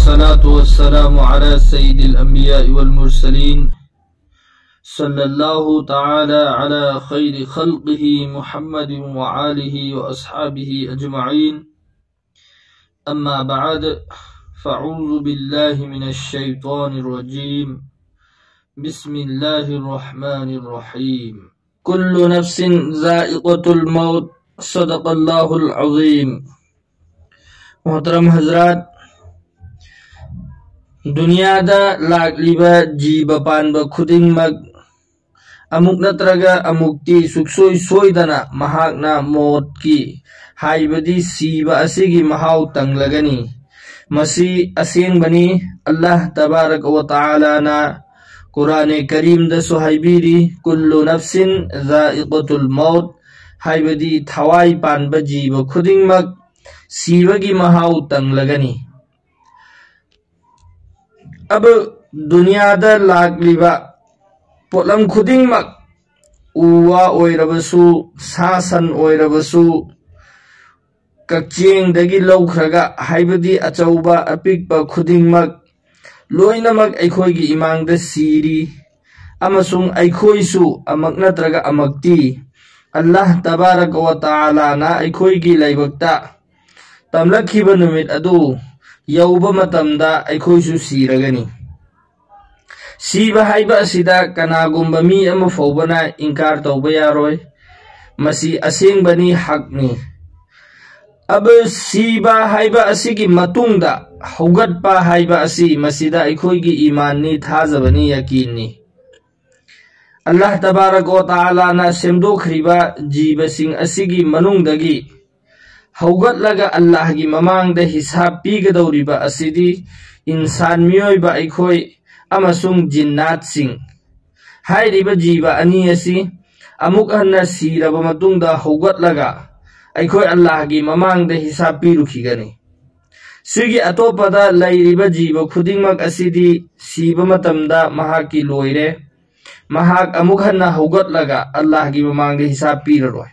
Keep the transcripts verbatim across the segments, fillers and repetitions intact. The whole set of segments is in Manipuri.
والصلاة والسلام على سيد الأنبياء والمرسلين، صلى الله تعالى على خير خلقه محمد وآله وأصحابه أجمعين. أما بعد، فأعوذ بالله من الشيطان الرجيم. بسم الله الرحمن الرحيم. كل نفس ذائقة الموت. صدق الله العظيم. محترم حضرات، ꯗꯨꯅꯤꯌꯥꯗ ꯂꯥꯛꯂꯤꯕ ꯖꯤꯕ ꯄꯥꯟꯕ ꯈꯨꯗꯤꯡꯃꯛ ꯑꯃꯨꯛ ꯅꯠꯇ꯭ꯔꯒ ꯑꯃꯨꯛꯇꯤ ꯁꯨꯛꯁꯣꯏ ꯁꯣꯏꯗꯅ ꯃꯍꯥꯛꯅ ꯃꯣꯠꯀꯤ, ꯍꯥꯏꯕꯗꯤ ꯁꯤꯕ ꯑꯁꯤꯒꯤ ꯃꯍꯥꯎ ꯇꯪꯂꯒꯅꯤ꯫ ꯃꯁꯤ ꯑꯁꯦꯡꯕꯅꯤ꯫ ꯑꯜꯂꯥꯍ ꯇꯕꯥꯔꯛ ꯋ ꯇꯥꯂꯥꯅ ꯀꯨꯔꯥꯅꯦ ꯀꯔꯤꯝꯗꯁꯨ ꯍꯥꯏꯕꯤꯔꯤ, "ꯀꯨꯜꯂꯨ ꯅꯐꯁꯤꯟ ꯖꯥꯏꯀꯥꯇꯨꯜ ꯃꯧꯠ", ꯍꯥꯏꯕꯗꯤ ꯊꯋꯥꯏ ꯄꯥꯟꯕ ꯖꯤꯕ ꯈꯨꯗꯤꯡꯃꯛ ꯁꯤꯕꯒꯤ ꯃꯍꯥꯎ ꯇꯪꯂꯒꯅꯤ꯫ ꯑꯕ ꯗꯨꯅꯤꯌꯥꯗ ꯂꯥꯛꯂꯤꯕ ꯄꯣꯠꯂꯝ ꯈꯨꯗꯤꯡꯃꯛ, ꯎ ꯋꯥ ꯑꯣꯏꯔꯕꯁꯨ, ꯁꯥ ꯁꯟ ꯑꯣꯏꯔꯕꯁꯨ, ꯀꯛꯆꯦꯡꯗꯒꯤ ꯂꯧꯈ꯭ꯔꯒ, ꯍꯥꯏꯕꯗꯤ ꯑꯆꯧꯕ ꯑꯄꯤꯛꯄ ꯈꯨꯗꯤꯡꯃꯛ, ꯂꯣꯏꯅꯃꯛ ꯑꯩꯈꯣꯏꯒꯤ ꯏꯃꯥꯡꯗ ꯁꯤꯔꯤ, ꯑꯃꯁꯨꯡ ꯑꯩꯈꯣꯏꯁꯨ ꯑꯃꯛ ꯅꯠꯇ꯭ꯔꯒ ꯑꯃꯛꯇꯤ ꯑꯜꯂꯥꯍ ꯇꯕꯥꯔꯛ ꯋ ꯇꯥꯂꯥꯅ ꯑꯩꯈꯣꯏꯒꯤ ꯂꯥꯏꯕꯛꯇ ꯇꯝꯂꯛꯈꯤꯕ ꯅꯨꯃꯤꯠ ꯑꯗꯨ ꯌꯧꯕ ꯃꯇꯝꯗ ꯑꯩꯈꯣꯏꯁꯨ ꯁꯤꯔꯒꯅꯤ꯫ ꯁꯤꯕ ꯍꯥꯏꯕ ꯑꯁꯤꯗ ꯀꯅꯥꯒꯨꯝꯕ ꯃꯤ ꯑꯃ ꯐꯥꯎꯕꯅ ꯏꯟꯀꯥꯔ ꯇꯧꯕ ꯌꯥꯔꯣꯏ꯫ ꯃꯁꯤ ꯑꯁꯦꯡꯕꯅꯤ, ꯍꯛꯅꯤ꯫ ꯑꯕ ꯁꯤꯕ ꯍꯥꯏꯕ ꯑꯁꯤꯒꯤ ꯃꯇꯨꯡꯗ ꯍꯧꯒꯠꯄ ꯍꯥꯏꯕ ꯑꯁꯤ, ꯃꯁꯤꯗ ꯑꯩꯈꯣꯏꯒꯤ ꯏꯃꯥꯟꯅꯤ, ꯊꯥꯖꯕꯅꯤ, ꯌꯀꯤꯟꯅꯤ꯫ ꯑꯜꯂꯥꯍ ꯇꯕꯥꯔꯛ ꯋ ꯇꯥꯂꯥꯅ ꯁꯦꯝꯗꯣꯛꯈ꯭ꯔꯤꯕ ꯖꯤꯕꯁꯤꯡ ꯑꯁꯤꯒꯤ ꯃꯅꯨꯡꯗꯒꯤ ꯍꯧꯒꯠꯂꯒ ꯑꯜꯂꯥꯍꯒꯤ ꯃꯃꯥꯡꯗ ꯍꯤꯁꯥꯕ ꯄꯤꯒꯗꯧꯔꯤꯕ ꯑꯁꯤꯗꯤ ꯏꯟꯁꯥꯟ, ꯃꯤꯑꯣꯏꯕ ꯑꯩꯈꯣꯏ, ꯑꯃꯁꯨꯡ ꯖꯤꯟꯅꯥꯠꯁꯤꯡ ꯍꯥꯏꯔꯤꯕ ꯖꯤꯕ ꯑꯅꯤ ꯑꯁꯤ ꯑꯃꯨꯛ ꯍꯟꯅ ꯁꯤꯔꯕ ꯃꯇꯨꯡꯗ ꯍꯧꯒꯠꯂꯒ ꯑꯩꯈꯣꯏ ꯑꯜꯂꯥꯍꯒꯤ ꯃꯃꯥꯡꯗ ꯍꯤꯁꯥꯕ ꯄꯤꯔꯨꯈꯤꯒꯅꯤ꯫ ꯁꯤꯒꯤ ꯑꯇꯣꯞꯄꯗ ꯂꯩꯔꯤꯕ ꯖꯤꯕ ꯈꯨꯗꯤꯡꯃꯛ ꯑꯁꯤꯗꯤ ꯁꯤꯕ ꯃꯇꯝꯗ ꯃꯍꯥꯛꯀꯤ ꯂꯣꯏꯔꯦ꯫ ꯃꯍꯥꯛ ꯑꯃꯨꯛ ꯍꯟꯅ ꯍꯧꯒꯠꯂꯒ ꯑꯜꯂꯥꯍꯒꯤ ꯃꯃꯥꯡꯗ ꯍꯤꯁꯥꯕ ꯄꯤꯔꯔꯣꯏ꯫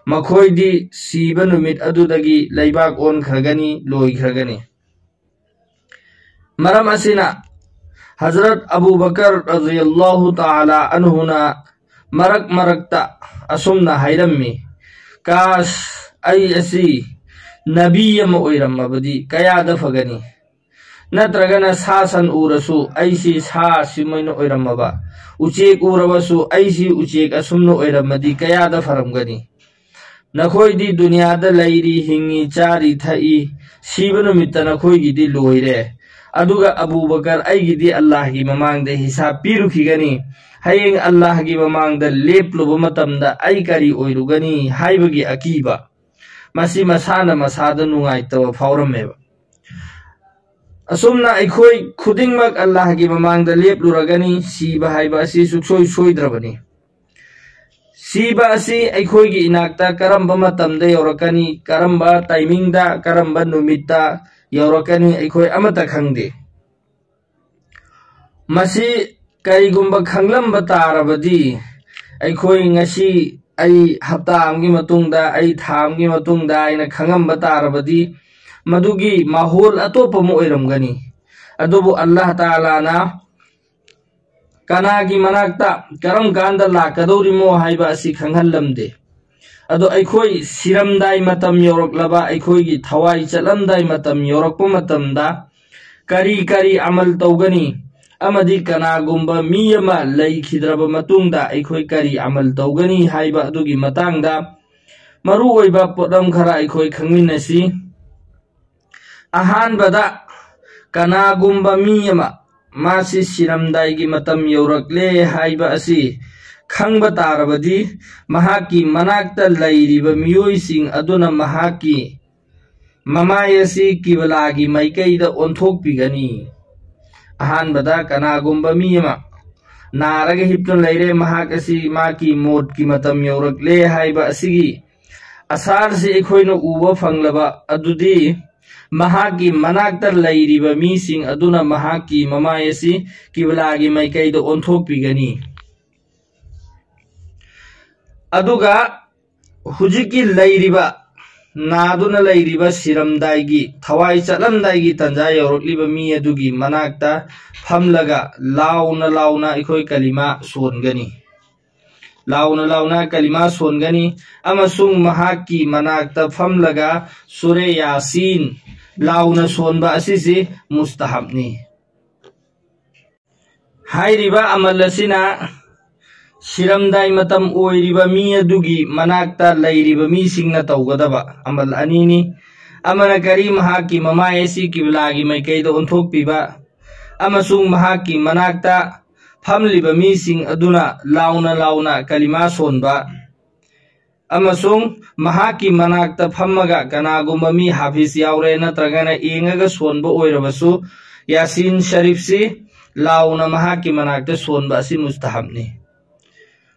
ꯃꯈꯣꯏꯗꯤ ꯁꯤꯕ ꯅꯨꯃꯤꯠ ꯑꯗꯨꯗꯒꯤ ꯂꯩꯕꯥꯛ ꯑꯣꯟꯈ꯭ꯔꯒꯅꯤ, ꯂꯣꯏꯈ꯭ꯔꯒꯅꯤ꯫ ꯃꯔꯝ ꯑꯁꯤꯅ ꯍꯖꯔꯠ ꯑꯕꯨ ꯕꯀꯔ ꯔꯖꯤꯌꯜꯂꯥꯍꯨ ꯇꯥꯂꯥ ꯑꯟꯍꯨꯅ ꯃꯔꯛ ꯃꯔꯛꯇ ꯑꯁꯨꯝꯅ ꯍꯥꯏꯔꯝꯃꯤ, "ꯀꯥꯁ, ꯑꯩ ꯑꯁꯤ ꯅꯕꯤ ꯑꯃ ꯑꯣꯏꯔꯝꯃꯕꯗꯤ ꯀꯌꯥꯗ ꯐꯒꯅꯤ! ꯅꯠꯇ꯭ꯔꯒꯅ ꯁꯥ ꯁꯟ ꯎꯔꯁꯨ ꯑꯩꯁꯤ ꯁꯥ ꯑꯁꯤꯃꯥꯏꯅ ꯑꯣꯏꯔꯝꯃꯕ, ꯎꯆꯦꯛ ꯎꯔꯕꯁꯨ ꯑꯩꯁꯤ ꯎꯆꯦꯛ ꯑꯁꯨꯝꯅ ꯑꯣꯏꯔꯝꯃꯗꯤ ꯀꯌꯥꯗ ꯐꯔꯝꯒꯅꯤ! ꯅꯈꯣꯏꯗꯤ ꯗꯨꯅꯤꯌꯥꯗ ꯂꯩꯔꯤ, ꯍꯤꯡꯉꯤ, ꯆꯥꯔꯤ, ꯊꯛꯏ, ꯁꯤꯕ ꯅꯨꯃꯤꯠꯇ ꯅꯈꯣꯏꯒꯤꯗꯤ ꯂꯣꯏꯔꯦ꯫ ꯑꯗꯨꯒ ꯑꯕꯨ ꯕꯀꯔ, ꯑꯩꯒꯤꯗꯤ ꯑꯜꯂꯥꯍꯒꯤ ꯃꯃꯥꯡꯗ ꯍꯤꯁꯥꯕ ꯄꯤꯔꯨꯈꯤꯒꯅꯤ꯫ ꯍꯌꯦꯡ ꯑꯜꯂꯥꯍꯒꯤ ꯃꯃꯥꯡꯗ ꯂꯦꯞꯂꯨꯕ ꯃꯇꯝꯗ ꯑꯩ ꯀꯔꯤ ꯑꯣꯏꯔꯨꯒꯅꯤ?" ꯍꯥꯏꯕꯒꯤ ꯑꯀꯤꯕ꯫ ꯃꯁꯤ ꯃꯁꯥꯅ ꯃꯁꯥꯗ ꯅꯨꯡꯉꯥꯏꯇꯕ ꯐꯥꯎꯔꯝꯃꯦꯕ꯫ ꯑꯁꯨꯝꯅ ꯑꯩꯈꯣꯏ ꯈꯨꯗꯤꯡꯃꯛ ꯑꯜꯂꯥꯍꯒꯤ ꯃꯃꯥꯡꯗ ꯂꯦꯞꯂꯨꯔꯒꯅꯤ꯫ ꯁꯤꯕ ꯍꯥꯏꯕ ꯑꯁꯤ ꯁꯨꯡꯁꯣꯏ ꯁꯣꯏꯗ꯭ꯔꯕꯅꯤ꯫ ꯁꯤꯕ ꯑꯁꯤ ꯑꯩꯈꯣꯏꯒꯤ ꯏꯅꯥꯛꯇ ꯀꯔꯝꯕ ꯃꯇꯝꯗ ꯌꯧꯔꯛꯀꯅꯤ, ꯀꯔꯝꯕ ꯇꯥꯏꯃꯤꯡꯗ, ꯀꯔꯝꯕ ꯅꯨꯃꯤꯠꯇ ꯌꯧꯔꯛꯀꯅꯤ, ꯑꯩꯈꯣꯏ ꯑꯃꯠꯇ ꯈꯪꯗꯦ꯫ ꯃꯁꯤ ꯀꯔꯤꯒꯨꯝꯕ ꯈꯪꯂꯝꯕ ꯇꯥꯔꯕꯗꯤ, ꯑꯩꯈꯣꯏ ꯉꯁꯤ, ꯑꯩ ꯍꯞꯇꯥ ꯑꯃꯒꯤ ꯃꯇꯨꯡꯗ, ꯑꯩ ꯊꯥ ꯑꯃꯒꯤ ꯃꯇꯨꯡꯗ ꯍꯥꯏꯅ ꯈꯪꯉꯝꯕ ꯇꯥꯔꯕꯗꯤ, ꯃꯗꯨꯒꯤ ꯃꯥꯍꯣꯜ ꯑꯇꯣꯞꯄ ꯑꯃ ꯑꯣꯏꯔꯝꯒꯅꯤ꯫ ꯑꯗꯨꯕꯨ ꯑꯜꯂꯥꯍ ꯇꯥꯂꯥꯅ ꯀꯅꯥꯒꯤ ꯃꯅꯥꯛꯇ ꯀꯔꯝ ꯀꯥꯟꯗ ꯂꯥꯛꯀꯗꯧꯔꯤꯃꯣ ꯍꯥꯏꯕ ꯑꯁꯤ ꯈꯪꯍꯜꯂꯝꯗꯦ꯫ ꯑꯗꯣ ꯑꯩꯈꯣꯏ ꯁꯤꯔꯝꯗꯥꯏ ꯃꯇꯝ ꯌꯧꯔꯛꯂꯕ, ꯑꯩꯈꯣꯏꯒꯤ ꯊꯋꯥꯏ ꯆꯠꯂꯝꯗꯥꯏ ꯃꯇꯝ ꯌꯧꯔꯛꯄ ꯃꯇꯝꯗ ꯀꯔꯤ ꯀꯔꯤ ꯑꯃꯜ ꯇꯧꯒꯅꯤ ꯑꯃꯗꯤ ꯀꯅꯥꯒꯨꯝꯕ ꯃꯤ ꯑꯃ ꯂꯩꯈꯤꯗ꯭ꯔꯕ ꯃꯇꯨꯡꯗ ꯑꯩꯈꯣꯏ ꯀꯔꯤ ꯑꯃꯜ ꯇꯧꯒꯅꯤ ꯍꯥꯏꯕ ꯑꯗꯨꯒꯤ ꯃꯇꯥꯡꯗ ꯃꯔꯨꯑꯣꯏꯕ ꯄꯣꯠꯂꯝ ꯈꯔ ꯑꯩꯈꯣꯏ ꯈꯪꯃꯤꯟꯅꯁꯤ꯫ ꯑꯍꯥꯟꯕꯗ, ꯀꯅꯥꯒꯨꯝꯕ ꯃꯤ ꯑꯃ ꯃꯥꯁꯤ ꯁꯤꯔꯝꯗꯥꯏꯒꯤ ꯃꯇꯝ ꯌꯧꯔꯛꯂꯦ ꯍꯥꯏꯕ ꯑꯁꯤ ꯈꯪꯕ ꯇꯥꯔꯕꯗꯤ, ꯃꯍꯥꯛꯀꯤ ꯃꯅꯥꯛꯇ ꯂꯩꯔꯤꯕ ꯃꯤꯑꯣꯏꯁꯤꯡ ꯑꯗꯨꯅ ꯃꯍꯥꯛꯀꯤ ꯃꯃꯥꯏ ꯑꯁꯤ ꯀꯤꯕꯂꯥꯒꯤ ꯃꯥꯏꯀꯩꯗ ꯑꯣꯟꯊꯣꯛꯄꯤꯒꯅꯤ꯫ ꯑꯍꯥꯟꯕꯗ, ꯀꯅꯥꯒꯨꯝꯕ ꯃꯤ ꯑꯃ ꯅꯥꯔꯒ ꯍꯤꯞꯇꯨꯅ ꯂꯩꯔꯦ, ꯃꯍꯥꯛ ꯑꯁꯤ ꯃꯍꯥꯛꯀꯤ ꯃꯣꯠꯀꯤ ꯃꯇꯝ ꯌꯧꯔꯛꯂꯦ ꯍꯥꯏꯕ ꯑꯁꯤꯒꯤ ꯑꯁꯥꯔꯁꯤ ꯑꯩꯈꯣꯏꯅ ꯎꯕ ꯐꯪꯂꯕ ꯑꯗꯨꯗꯤ, ꯃꯍꯥꯛꯀꯤ ꯃꯅꯥꯛꯇ ꯂꯩꯔꯤꯕ ꯃꯤꯁꯤꯡ ꯑꯗꯨꯅ ꯃꯍꯥꯛꯀꯤ ꯃꯃꯥꯏ ꯑꯁꯤ ꯀꯤꯕꯂꯥꯒꯤ ꯃꯥꯏꯀꯩꯗ ꯑꯣꯟꯊꯣꯛꯄꯤꯒꯅꯤ꯫ ꯑꯗꯨꯒ ꯍꯧꯖꯤꯛꯀꯤ ꯂꯩꯔꯤꯕ ꯅꯥꯗꯨꯅ ꯂꯩꯔꯤꯕ ꯁꯤꯔꯝꯗꯥꯏꯒꯤ, ꯊꯋꯥꯏ ꯆꯠꯂꯝꯗꯥꯏꯒꯤ ꯇꯟꯖꯥ ꯌꯧꯔꯛꯂꯤꯕ ꯃꯤ ꯑꯗꯨꯒꯤ ꯃꯅꯥꯛꯇ ꯐꯝꯂꯒ ꯂꯥꯎꯅ ꯂꯥꯎꯅ ꯑꯩꯈꯣꯏ ꯀꯂꯤꯃꯥ ꯁꯣꯟꯒꯅꯤ꯫ ꯂꯥꯎꯅ ꯂꯥꯎꯅ ꯀꯂꯤꯃꯥ ꯁꯣꯟꯒꯅꯤ ꯑꯃꯁꯨꯡ ꯃꯍꯥꯛꯀꯤ ꯃꯅꯥꯛꯇ ꯐꯝꯂꯒ ꯁꯨꯔꯦ ꯌꯥꯁꯤꯟ ꯂꯥꯎꯅ ꯁꯣꯟꯕ ꯑꯁꯤꯁꯤ ꯃꯨꯁꯇꯍꯕꯅꯤ꯫ ꯍꯥꯏꯔꯤꯕ ꯑꯃꯜ ꯑꯁꯤꯅ ꯁꯤꯔꯝꯗꯥꯏ ꯃꯇꯝ ꯑꯣꯏꯔꯤꯕ ꯃꯤ ꯑꯗꯨꯒꯤ ꯃꯅꯥꯛꯇ ꯂꯩꯔꯤꯕ ꯃꯤꯁꯤꯡꯅ ꯇꯧꯒꯗꯕ ꯑꯃꯜ ꯑꯅꯤꯅꯤ꯫ ꯑꯃꯅ ꯀꯔꯤ? ꯃꯍꯥꯛꯀꯤ ꯃꯃꯥꯏ ꯑꯁꯤ ꯀꯤꯕꯂꯥꯒꯤ ꯃꯥꯏꯀꯩꯗ ꯑꯣꯟꯊꯣꯛꯄꯤꯕ ꯑꯃꯁꯨꯡ ꯃꯍꯥꯛꯀꯤ ꯃꯅꯥꯛꯇ ꯐꯝꯂꯤꯕ ꯃꯤꯁꯤꯡ ꯑꯗꯨꯅ ꯂꯥꯎꯅ ꯂꯥꯎꯅ ꯀꯂꯤꯃꯥ ꯁꯣꯟꯕ ꯑꯃꯁꯨꯡ ꯃꯍꯥꯛꯀꯤ ꯃꯅꯥꯛꯇ ꯐꯝꯃꯒ ꯀꯅꯥꯒꯨꯝꯕ ꯃꯤ ꯍꯥꯐꯤꯖ ꯌꯥꯎꯔꯦ ꯅꯠꯇ꯭ꯔꯒꯅ ꯌꯦꯡꯉꯒ ꯁꯣꯟꯕ ꯑꯣꯏꯔꯕꯁꯨ ꯌꯥꯁꯤꯟ ꯁꯔꯤꯐꯁꯤ ꯂꯥꯎꯅ ꯃꯍꯥꯛꯀꯤ ꯃꯅꯥꯛꯇ ꯁꯣꯟꯕ ꯑꯁꯤ ꯃꯨꯁꯇꯍꯕꯅꯤ꯫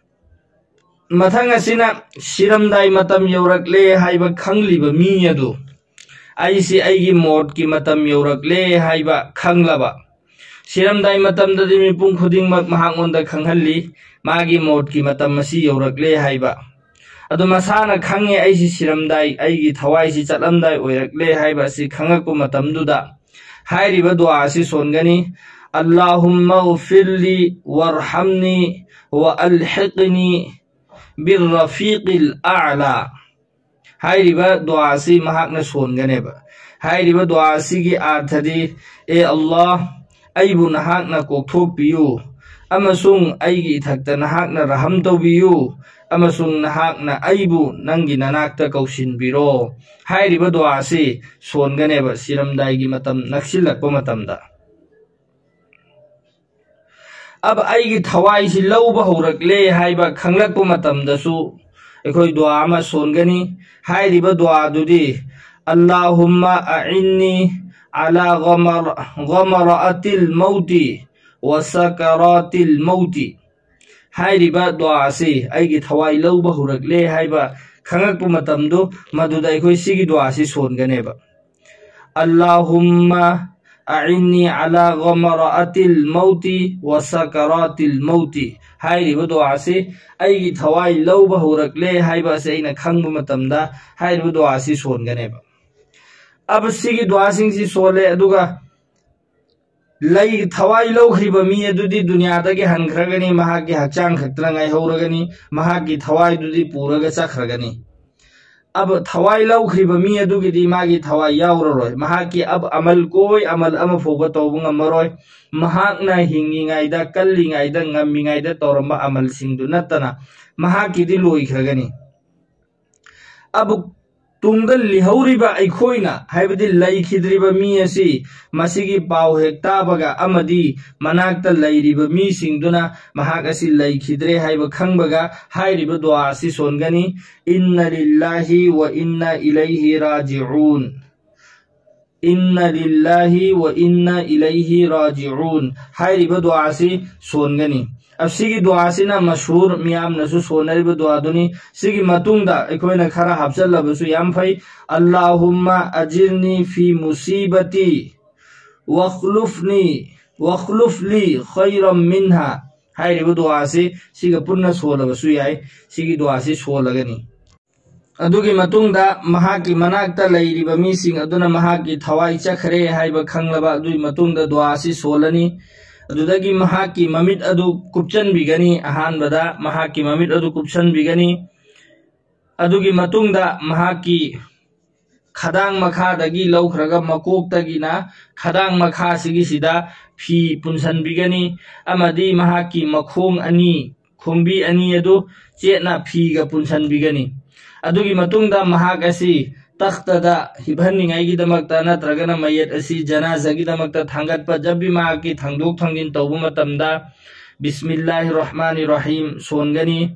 ꯃꯊꯪ ꯑꯁꯤꯅ ꯁꯤꯔꯝꯗꯥꯏ ꯃꯇꯝ ꯌꯧꯔꯛꯂꯦ ꯍꯥꯏꯕ ꯈꯪꯂꯤꯕ ꯃꯤ ꯑꯗꯨ, ꯑꯩꯁꯤ ꯑꯩꯒꯤ ꯃꯣꯠꯀꯤ ꯃꯇꯝ ꯌꯧꯔꯛꯂꯦ ꯍꯥꯏꯕ ꯈꯪꯂꯕ, ꯁꯤꯔꯝꯗꯥꯏ ꯃꯇꯝꯗꯗꯤ ꯃꯤꯄꯨꯝ ꯈꯨꯗꯤꯡꯃꯛ ꯃꯍꯥꯛꯉꯣꯟꯗ ꯈꯪꯍꯜꯂꯤ ꯃꯥꯒꯤ ꯃꯣꯠꯀꯤ ꯃꯇꯝ ꯑꯁꯤ ꯌꯧꯔꯛꯂꯦ ꯍꯥꯏꯕ꯫ ꯑꯗꯨ ꯃꯁꯥꯅ ꯈꯪꯉꯦ, ꯑꯩꯁꯤ ꯁꯤꯔꯝꯗꯥꯏ, ꯑꯩꯒꯤ ꯊꯋꯥꯏꯁꯤ ꯆꯠꯂꯝꯗꯥꯏ ꯑꯣꯏꯔꯛꯂꯦ ꯍꯥꯏꯕ ꯑꯁꯤ ꯈꯪꯉꯛꯄ ꯃꯇꯝꯗꯨꯗ ꯍꯥꯏꯔꯤꯕ ꯗꯨꯋꯥ ꯑꯁꯤ ꯁꯣꯟꯒꯅꯤ, "اللهم اغفر لي وارحمني وألحقني بالرفيق الأعلى"꯫ ꯍꯥꯏꯔꯤꯕ ꯗꯨꯋꯥ ꯑꯁꯤ ꯃꯍꯥꯛꯅ ꯁꯣꯟꯒꯅꯦꯕ꯫ ꯍꯥꯏꯔꯤꯕ ꯗꯨꯋꯥ ꯑꯁꯤꯒꯤ ꯑꯥꯔꯊꯗꯤ, "ꯑꯦ ꯑꯜꯂꯥꯍ, ꯑꯩꯕꯨ ꯅꯍꯥꯛꯅ ꯀꯣꯛꯊꯣꯛꯄꯤꯌꯨ ꯑꯃꯁꯨꯡ ꯑꯩꯒꯤ ꯏꯊꯛꯇ ꯅꯍꯥꯛꯅ ꯔꯍꯝ ꯇꯧꯕꯤꯌꯨ ꯑꯃꯁꯨꯡ ꯅꯍꯥꯛꯅ ꯑꯩꯕꯨ ꯅꯪꯒꯤ ꯅꯅꯥꯛꯇ ꯀꯧꯁꯤꯟꯕꯤꯔꯣ"꯫ ꯍꯥꯏꯔꯤꯕ ꯗꯨꯋꯥ ꯑꯁꯤ ꯁꯣꯟꯒꯅꯦꯕ ꯁꯤꯔꯝꯗꯥꯏꯒꯤ ꯃꯇꯝ ꯅꯛꯁꯤꯜꯂꯛꯄ ꯃꯇꯝꯗ꯫ ꯑꯕ ꯑꯩꯒꯤ ꯊꯋꯥꯏꯁꯤ ꯂꯧꯕ ꯍꯧꯔꯛꯂꯦ ꯍꯥꯏꯕ ꯈꯪꯂꯛꯄ ꯃꯇꯝꯗꯁꯨ ꯑꯩꯈꯣꯏ ꯗꯨꯋꯥ ꯑꯃ ꯁꯣꯟꯒꯅꯤ꯫ ꯍꯥꯏꯔꯤꯕ ꯗꯨꯋꯥꯗꯨꯗꯤ, "اللهم أعني على غمر-، غمرات الموت وسكرات الموت"꯫ ꯍꯥꯏꯔꯤꯕ ꯗꯨꯋꯥ ꯑꯁꯤ ꯑꯩꯒꯤ ꯊꯋꯥꯏ ꯂꯧꯕ ꯍꯧꯔꯛꯂꯦ ꯍꯥꯏꯕ ꯈꯪꯉꯛꯄ ꯃꯇꯝꯗꯨ ꯃꯗꯨꯗ ꯑꯩꯈꯣꯏ ꯁꯤꯒꯤ ꯗꯨꯋꯥ ꯑꯁꯤ ꯁꯣꯟꯒꯅꯦꯕ꯫ "اللهم "ꯑꯏꯟꯅꯤ ꯑꯂꯥ ꯒꯃꯔꯥꯇꯤꯜ ꯃꯧꯇꯤ ꯋ ꯁꯀꯔꯥꯇꯤꯜ ꯃꯧꯇꯤ" ꯍꯥꯏꯔꯤꯕ ꯗꯨꯋꯥ ꯑꯁꯤ ꯑꯩꯒꯤ ꯊꯋꯥꯏ ꯂꯧꯕ ꯍꯧꯔꯛꯂꯦ ꯍꯥꯏꯕ ꯑꯁꯤ ꯑꯩꯅ ꯈꯪꯕ ꯃꯇꯝꯗ ꯍꯥꯏꯔꯤꯕ ꯗꯨꯋꯥ ꯑꯁꯤ ꯁꯣꯟꯒꯅꯦꯕ꯫ ꯑꯕ ꯁꯤꯒꯤ ꯗꯨꯋꯥꯁꯤꯡꯁꯤ ꯁꯣꯜꯂꯦ, ꯑꯗꯨꯒ ꯂꯩ, ꯊꯋꯥꯏ ꯂꯧꯈ꯭ꯔꯤꯕ ꯃꯤ ꯑꯗꯨꯗꯤ ꯗꯨꯅꯤꯌꯥꯗꯒꯤ ꯍꯟꯈ꯭ꯔꯒꯅꯤ, ꯃꯍꯥꯛꯀꯤ ꯍꯛꯆꯥꯡ ꯈꯛꯇꯅ ꯉꯥꯏꯍꯧꯔꯒꯅꯤ, ꯃꯍꯥꯛꯀꯤ ꯊꯋꯥꯏꯗꯨꯗꯤ ꯄꯨꯔꯒ ꯆꯠꯈ꯭ꯔꯒꯅꯤ꯫ ꯑꯕ ꯊꯋꯥꯏ ꯂꯧꯈ꯭ꯔꯤꯕ ꯃꯤ ꯑꯗꯨꯒꯤꯗꯤ ꯃꯥꯒꯤ ꯊꯋꯥꯏ ꯌꯥꯎꯔꯔꯣꯏ, ꯃꯍꯥꯛꯀꯤ ꯑꯕ ꯑꯃꯜ ꯀꯣꯏ ꯑꯃꯜ ꯑꯃ ꯐꯥꯎꯕ ꯇꯧꯕ ꯉꯝꯃꯔꯣꯏ꯫ ꯃꯍꯥꯛꯅ ꯍꯤꯡꯉꯤꯉꯩꯗ, ꯀꯜꯂꯤꯉꯩꯗ, ꯉꯝꯃꯤꯉꯩꯗ ꯇꯧꯔꯝꯕ ꯑꯃꯜꯁꯤꯡꯗꯨ ꯅꯠꯇꯅ ꯃꯍꯥꯛꯀꯤꯗꯤ ꯂꯣꯏꯈ꯭ꯔꯒꯅꯤ꯫ ꯑꯕ ꯇꯨꯡꯗ ꯂꯩꯍꯧꯔꯤꯕ ꯑꯩꯈꯣꯏꯅ, ꯍꯥꯏꯕꯗꯤ ꯂꯩꯈꯤꯗ꯭ꯔꯤꯕ ꯃꯤ ꯑꯁꯤ, ꯃꯁꯤꯒꯤ ꯄꯥꯎ ꯍꯦꯛ ꯇꯥꯕꯒ ꯑꯃꯗꯤ ꯃꯅꯥꯛꯇ ꯂꯩꯔꯤꯕ ꯃꯤꯁꯤꯡꯗꯨꯅ ꯃꯍꯥꯛ ꯑꯁꯤ ꯂꯩꯈꯤꯗ꯭ꯔꯦ ꯍꯥꯏꯕ ꯈꯪꯕꯒ ꯍꯥꯏꯔꯤꯕ ꯗꯨꯋꯥ ꯑꯁꯤ ꯁꯣꯟꯒꯅꯤ, "ꯏꯟꯅ ꯂꯤꯜꯂꯥꯍꯤ ꯋ ꯏꯟꯅ ꯏꯂꯩꯍꯤ ꯔꯥꯖꯤꯎꯟ꯫ ꯏꯟꯅ ꯂꯤꯜꯂꯥꯍꯤ ꯋ ꯏꯟꯅ ꯏꯂꯩꯍꯤ ꯔꯥꯖꯤꯎꯟ" ꯍꯥꯏꯔꯤꯕ ꯗꯨꯋꯥ ꯑꯁꯤ ꯁꯣꯟꯒꯅꯤ꯫ ꯑꯁꯤꯒꯤ ꯗꯨꯋꯥ ꯑꯁꯤꯅ ꯃꯁꯍꯨꯔ, ꯃꯤꯌꯥꯝꯅꯁꯨ ꯁꯣꯟꯅꯔꯤꯕ ꯗꯨꯋꯥꯗꯨꯅꯤ꯫ ꯁꯤꯒꯤ ꯃꯇꯨꯡꯗ ꯑꯩꯈꯣꯏꯅ ꯈꯔ ꯍꯥꯞꯆꯜꯂꯕꯁꯨ ꯌꯥꯝ ꯐꯩ, "ꯑꯜꯂꯥꯍꯨꯝꯃ ꯑꯖꯤꯔꯅꯤ ꯐꯤ ꯃꯨꯁꯤꯕꯇꯤ ꯋꯈꯂꯨꯐꯅꯤ, ꯋꯈꯂꯨꯐ ꯂꯤ ꯈꯩꯔꯝ ꯃꯤꯟꯍꯥ" ꯍꯥꯏꯔꯤꯕ ꯗꯨꯋꯥ ꯑꯁꯤ ꯁꯤꯒ ꯄꯨꯟꯅ ꯁꯣꯜꯂꯕꯁꯨ ꯌꯥꯏ꯫ ꯁꯤꯒꯤ ꯗꯨꯋꯥ ꯑꯁꯤ ꯁꯣꯜꯂꯒꯅꯤ꯫ ꯑꯗꯨꯒꯤ ꯃꯇꯨꯡꯗ ꯃꯍꯥꯛꯀꯤ ꯃꯅꯥꯛꯇ ꯂꯩꯔꯤꯕ ꯃꯤꯁꯤꯡ ꯑꯗꯨꯅ ꯃꯍꯥꯛꯀꯤ ꯊꯋꯥꯏ ꯆꯠꯈ꯭ꯔꯦ ꯍꯥꯏꯕ ꯈꯪꯂꯕ ꯑꯗꯨꯒꯤ ꯃꯇꯨꯡꯗ ꯗꯨꯋꯥ ꯑꯁꯤ ꯁꯣꯜꯂꯅꯤ꯫ ꯑꯗꯨꯗꯒꯤ ꯃꯍꯥꯛꯀꯤ ꯃꯃꯤꯠ ꯑꯗꯨ ꯀꯨꯞꯆꯟꯕꯤꯒꯅꯤ꯫ ꯑꯍꯥꯟꯕꯗ ꯃꯍꯥꯛꯀꯤ ꯃꯃꯤꯠ ꯑꯗꯨ ꯀꯨꯞꯁꯟꯕꯤꯒꯅꯤ꯫ ꯑꯗꯨꯒꯤ ꯃꯇꯨꯡꯗ ꯃꯍꯥꯛꯀꯤ ꯈꯗꯥꯡ ꯃꯈꯥꯗꯒꯤ ꯂꯧꯈ꯭ꯔꯒ ꯃꯀꯣꯛꯇꯒꯤꯅ ꯈꯗꯥꯡ ꯃꯈꯥꯁꯤꯒꯤꯁꯤꯗ ꯐꯤ ꯄꯨꯟꯁꯟꯕꯤꯒꯅꯤ, ꯑꯃꯗꯤ ꯃꯍꯥꯛꯀꯤ ꯃꯈꯣꯡ ꯑꯅꯤ, ꯈꯣꯡꯕꯤ ꯑꯅꯤ ꯑꯗꯨ ꯆꯦꯠꯅ ꯐꯤꯒ ꯄꯨꯟꯁꯟꯕꯤꯒꯅꯤ꯫ ꯑꯗꯨꯒꯤ ꯃꯇꯨꯡꯗ ꯃꯍꯥꯛ ꯑꯁꯤ ꯇꯈꯇꯗ ꯍꯤꯞꯍꯟꯅꯤꯡꯉꯥꯏꯒꯤꯗꯃꯛꯇ ꯅꯠꯇ꯭ꯔꯒꯅ ꯃꯌꯦꯠ ꯑꯁꯤ ꯖꯅꯥꯖꯒꯤꯗꯃꯛꯇ ꯊꯥꯡꯒꯠꯄ ꯖꯕꯤ ꯃꯍꯥꯛꯀꯤ ꯊꯥꯡꯗꯣꯛ ꯊꯥꯡꯖꯤꯟ ꯇꯧꯕ ꯃꯇꯝꯗ ꯕꯤꯁꯃꯤꯜꯂꯥꯍꯤ ꯔꯍꯃꯥꯅꯤ ꯔꯍꯤꯝ ꯁꯣꯟꯒꯅꯤ꯫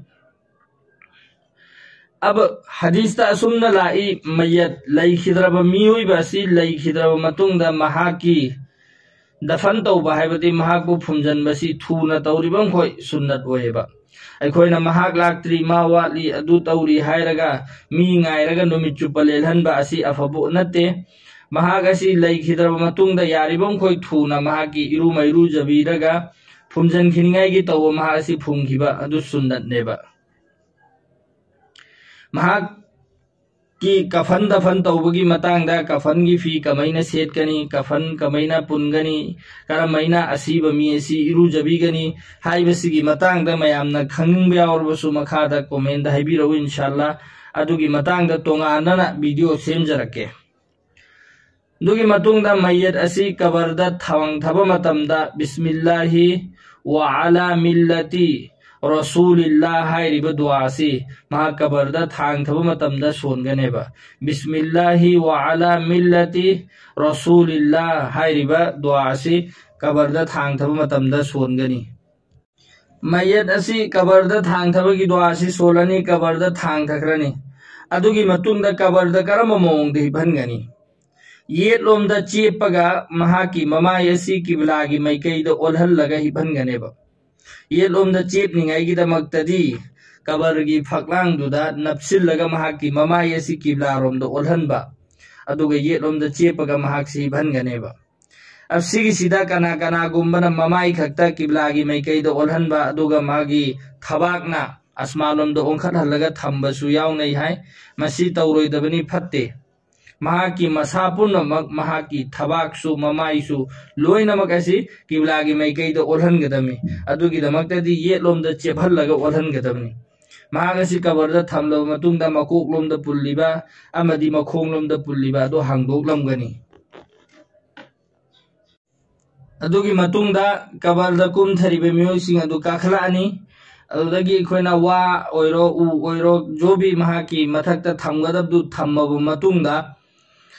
ꯑꯕ ꯍꯗꯤꯁꯇ ꯑꯁꯨꯝꯅ ꯂꯥꯛꯏ, ꯃꯌꯠ ꯂꯩꯈꯤꯗ꯭ꯔꯕ ꯃꯤꯑꯣꯏꯕ ꯑꯁꯤ ꯂꯩꯈꯤꯗ꯭ꯔꯕ ꯃꯇꯨꯡꯗ ꯃꯍꯥꯛꯀꯤ ꯗꯐꯟ ꯇꯧꯕ, ꯍꯥꯏꯕꯗꯤ ꯃꯍꯥꯛꯄꯨ ꯐꯨꯝꯖꯟꯕꯁꯤ ꯊꯨꯅ ꯇꯧꯔꯤꯕ ꯃꯈꯣꯏ ꯁꯨꯟꯅꯠ ꯑꯣꯏꯌꯦꯕ꯫ ꯑꯩꯈꯣꯏꯅ ꯃꯍꯥꯛ ꯂꯥꯛꯇ꯭ꯔꯤ, ꯃꯥ ꯋꯥꯠꯂꯤ, ꯑꯗꯨ ꯇꯧꯔꯤ ꯍꯥꯏꯔꯒ ꯃꯤ ꯉꯥꯏꯔꯒ ꯅꯨꯃꯤꯠ ꯆꯨꯞꯄ ꯂꯦꯜꯍꯟꯕ ꯑꯁꯤ ꯑꯐꯕ ꯅꯠꯇꯦ꯫ ꯃꯍꯥꯛ ꯑꯁꯤ ꯂꯩꯈꯤꯗ꯭ꯔꯕ ꯃꯇꯨꯡꯗ ꯌꯥꯔꯤꯕ ꯃꯈꯩ ꯊꯨꯅ ꯃꯍꯥꯛꯀꯤ ꯏꯔꯨ ꯃꯩꯔꯨꯖꯕꯤꯔꯒ ꯐꯨꯝꯖꯤꯟꯈꯤꯅꯤꯡꯉꯥꯏꯒꯤ ꯇꯧꯕ ꯃꯍꯥꯛ ꯑꯁꯤ ꯐꯨꯝꯈꯤꯕ ꯑꯗꯨ ꯁꯨꯟꯅꯠꯅꯦꯕ꯫ ꯃꯍꯥꯛꯀꯤ ꯀꯐꯟ ꯗꯐꯟ ꯇꯧꯕꯒꯤ ꯃꯇꯥꯡꯗ, ꯀꯐꯟꯒꯤ ꯐꯤ ꯀꯃꯥꯏꯅ ꯁꯦꯠꯀꯅꯤ, ꯀꯐꯟ ꯀꯃꯥꯏꯅ ꯄꯨꯟꯒꯅꯤ, ꯀꯔꯝꯍꯥꯏꯅ ꯑꯁꯤꯕ ꯃꯤ ꯑꯁꯤ ꯏꯔꯨꯖꯕꯤꯒꯅꯤ ꯍꯥꯏꯕꯁꯤꯒꯤ ꯃꯇꯥꯡꯗ ꯃꯌꯥꯝꯅ ꯈꯪꯅꯤꯡꯕ ꯌꯥꯎꯔꯕꯁꯨ ꯃꯈꯥꯗ comment ꯍꯥꯏꯕꯤꯔꯛꯎ, ꯏꯟꯁꯥꯜꯂꯥ꯫ ꯑꯗꯨꯒꯤ ꯃꯇꯥꯡꯗ ꯇꯣꯉꯥꯟꯅ video ꯁꯦꯝꯖꯔꯛꯀꯦ꯫ ꯑꯗꯨꯒꯤ ꯃꯇꯨꯡꯗ ꯃꯌꯦꯠ ꯑꯁꯤ ꯀꯕꯔꯗ ꯊꯥꯡꯊꯕ ꯃꯇꯝꯗ ꯕꯤꯁꯃꯤꯜꯂꯥꯍꯤ ꯋ ꯑꯂꯥ ꯃꯤꯜꯂꯇꯤ ꯔꯁꯨꯂꯤꯜꯂꯥ ꯍꯥꯏꯔꯤꯕ ꯗꯨꯋꯥ ꯑꯁꯤ ꯃꯍꯥꯛ ꯀꯕꯔꯗ ꯊꯥꯡꯊꯕ ꯃꯇꯝꯗ ꯁꯣꯟꯒꯅꯦꯕ꯫ ꯕꯤꯁꯃꯤꯜꯂꯥꯍꯤ ꯋ ꯑꯂꯥ ꯃꯤꯜꯂꯇꯤ ꯔꯁꯨꯂꯤꯜꯂꯥ ꯍꯥꯏꯔꯤꯕ ꯗꯨꯋꯥ ꯑꯁꯤ ꯀꯕꯔꯗ ꯊꯥꯡꯊꯕ ꯃꯇꯝꯗ ꯁꯣꯟꯒꯅꯤ꯫ ꯃꯌꯦꯠ ꯑꯁꯤ ꯀꯕꯔꯗ ꯊꯥꯡꯊꯕꯒꯤ ꯗꯨꯋꯥ ꯑꯁꯤ ꯁꯣꯜꯂꯅꯤ, ꯀꯕꯔꯗ ꯊꯥꯡꯊꯈ꯭ꯔꯅꯤ꯫ ꯑꯗꯨꯒꯤ ꯃꯇꯨꯡꯗ ꯀꯕꯔꯗ ꯀꯔꯝꯕ ꯃꯑꯣꯡꯗ ꯍꯤꯞꯍꯟꯒꯅꯤ? ꯌꯦꯠꯂꯣꯝꯗ ꯆꯦꯞꯄꯒ ꯃꯍꯥꯛꯀꯤ ꯃꯃꯥꯏ ꯑꯁꯤ ꯀꯤꯕꯂꯥꯒꯤ ꯃꯥꯏꯀꯩꯗ ꯑꯣꯜꯍꯜꯂꯒ ꯍꯤꯞꯍꯟꯒꯅꯦꯕ꯫ ꯌꯦꯠꯂꯣꯝꯗ ꯆꯦꯞꯅꯤꯡꯉꯥꯏꯒꯤꯗꯃꯛꯇꯗꯤ ꯀꯕꯔꯒꯤ ꯐꯛꯂꯥꯡꯗꯨꯗ ꯅꯞꯁꯤꯜꯂꯒ ꯃꯍꯥꯛꯀꯤ ꯃꯃꯥꯏ ꯑꯁꯤ ꯀꯤꯕꯂꯥꯔꯣꯝꯗ ꯑꯣꯜꯍꯟꯕ, ꯑꯗꯨꯒ ꯌꯦꯠꯂꯣꯝꯗ ꯆꯦꯞꯄꯒ ꯃꯍꯥꯛꯁꯤ ꯍꯤꯞꯍꯟꯒꯅꯦꯕ꯫ ꯑꯁꯤꯒꯤꯁꯤꯗ ꯀꯅꯥ ꯀꯅꯥꯒꯨꯝꯕꯅ ꯃꯃꯥꯏ ꯈꯛꯇ ꯀꯤꯕꯂꯥꯒꯤ ꯃꯥꯏꯀꯩꯗ ꯑꯣꯜꯍꯟꯕ, ꯑꯗꯨꯒ ꯃꯥꯒꯤ ꯊꯕꯥꯛꯅ ꯑꯁꯃꯥꯟꯂꯣꯝꯗ ꯑꯣꯟꯈꯠꯍꯜꯂꯒ ꯊꯝꯕꯁꯨ ꯌꯥꯎꯅꯩ ꯍꯥꯏ꯫ ꯃꯁꯤ ꯇꯧꯔꯣꯏꯗꯕꯅꯤ, ꯐꯠꯇꯦ꯫ ꯃꯍꯥꯛꯀꯤ ꯃꯁꯥ ꯄꯨꯝꯅꯃꯛ, ꯃꯍꯥꯛꯀꯤ ꯊꯕꯥꯛꯁꯨ, ꯃꯃꯥꯏꯁꯨ, ꯂꯣꯏꯅꯃꯛ ꯑꯁꯤ ꯀꯤꯕꯂꯥꯒꯤ ꯃꯥꯏꯀꯩꯗ ꯑꯣꯜꯍꯟꯒꯗꯕꯅꯤ꯫ ꯑꯗꯨꯒꯤꯗꯃꯛꯇꯗꯤ ꯌꯦꯠꯂꯣꯝꯗ ꯆꯦꯞꯍꯜꯂꯒ ꯑꯣꯜꯍꯟꯒꯗꯕꯅꯤ꯫ ꯃꯍꯥꯛ ꯑꯁꯤ ꯀꯕꯔꯗ ꯊꯝꯂꯕ ꯃꯇꯨꯡꯗ ꯃꯀꯣꯛꯂꯣꯝꯗ ꯄꯨꯜꯂꯤꯕ ꯑꯃꯗꯤ ꯃꯈꯣꯡꯂꯣꯝꯗ ꯄꯨꯜꯂꯤꯕ ꯑꯗꯨ ꯍꯥꯡꯗꯣꯛꯂꯝꯒꯅꯤ꯫ ꯑꯗꯨꯒꯤ ꯃꯇꯨꯡꯗ ꯀꯕꯔꯗ ꯀꯨꯝꯊꯔꯤꯕ ꯃꯤꯑꯣꯏꯁꯤꯡ ꯑꯗꯨ ꯀꯥꯈꯠꯂꯛꯑꯅꯤ꯫ ꯑꯗꯨꯗꯒꯤ ꯑꯩꯈꯣꯏꯅ ꯋꯥ ꯑꯣꯏꯔꯣ, ꯎ ꯑꯣꯏꯔꯣ, ꯖꯣꯕꯤ ꯃꯍꯥꯛꯀꯤ ꯃꯊꯛꯇ ꯊꯝꯒꯗꯕꯗꯨ ꯊꯝꯃꯕ ꯃꯇꯨꯡꯗ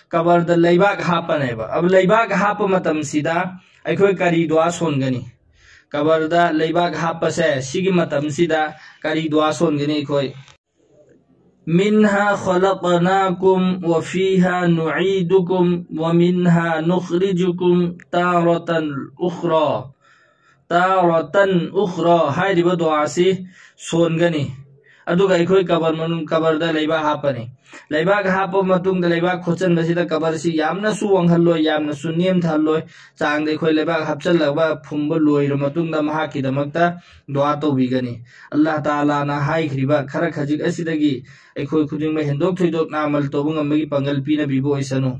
ꯀꯕꯔꯗ ꯂꯩꯕꯥꯛ ꯍꯥꯞꯄꯅꯦꯕ꯫ ꯑꯗꯨ ꯂꯩꯕꯥꯛ ꯍꯥꯞꯄ ꯃꯇꯝꯁꯤꯗ ꯑꯩꯈꯣꯏ ꯀꯔꯤ ꯗꯨꯋꯥ ꯁꯣꯟꯒꯅꯤ? ꯀꯕꯔꯗ ꯂꯩꯕꯥꯛ ꯍꯥꯞꯄꯁꯦ ꯁꯤꯒꯤ ꯃꯇꯝꯁꯤꯗ ꯀꯔꯤ ꯗꯨꯋꯥ ꯁꯣꯟꯒꯅꯤ ꯑꯩꯈꯣꯏ? منها خلقناكم وفيها نعيدكم ومنها نخرجكم تارة أخرى، تارة أخرى ꯍꯥꯏꯔꯤꯕ ꯗꯨꯋꯥ ꯑꯁꯤ ꯁꯣꯟꯒꯅꯤ꯫ ꯑꯗꯨꯒ ꯑꯩꯈꯣꯏ ꯀꯕꯔ ꯃꯅꯨꯡ, ꯀꯕꯔꯗ ꯂꯩꯕꯥꯛ ꯍꯥꯞꯄꯅꯤ꯫ ꯂꯩꯕꯥꯛ ꯍꯥꯞꯄ ꯃꯇꯨꯡꯗ ꯂꯩꯕꯥꯛ ꯈꯣꯠꯆꯟꯕꯁꯤꯗ ꯀꯕꯔꯁꯤ ꯌꯥꯝꯅꯁꯨ ꯋꯥꯡꯍꯜꯂꯣꯏ, ꯌꯥꯝꯅꯁꯨ ꯅꯦꯝꯊꯍꯜꯂꯣꯏ꯫ ꯆꯥꯡꯗ ꯑꯩꯈꯣꯏ ꯂꯩꯕꯥꯛ ꯍꯥꯞꯆꯤꯜꯂꯒ ꯐꯨꯝꯕ ꯂꯣꯏꯔ ꯃꯇꯨꯡꯗ ꯃꯍꯥꯛꯀꯤꯗꯃꯛꯇ ꯗꯨꯋꯥ ꯇꯧꯕꯤꯒꯅꯤ꯫ ꯑꯜꯂꯥꯍ ꯇꯥꯂꯥꯅ ꯍꯥꯏꯈ꯭ꯔꯤꯕ ꯈꯔ ꯈꯖꯤꯛ ꯑꯁꯤꯗꯒꯤ ꯑꯩꯈꯣꯏ ꯈꯨꯗꯤꯡꯃꯛ ꯍꯦꯟꯗꯣꯛ ꯊꯣꯏꯗꯣꯛꯅ ꯑꯃꯜ ꯇꯧꯕ ꯉꯝꯕꯒꯤ ꯄꯥꯡꯒꯜ ꯄꯤꯅꯕꯤꯕ ꯑꯣꯏꯁꯅꯨ꯫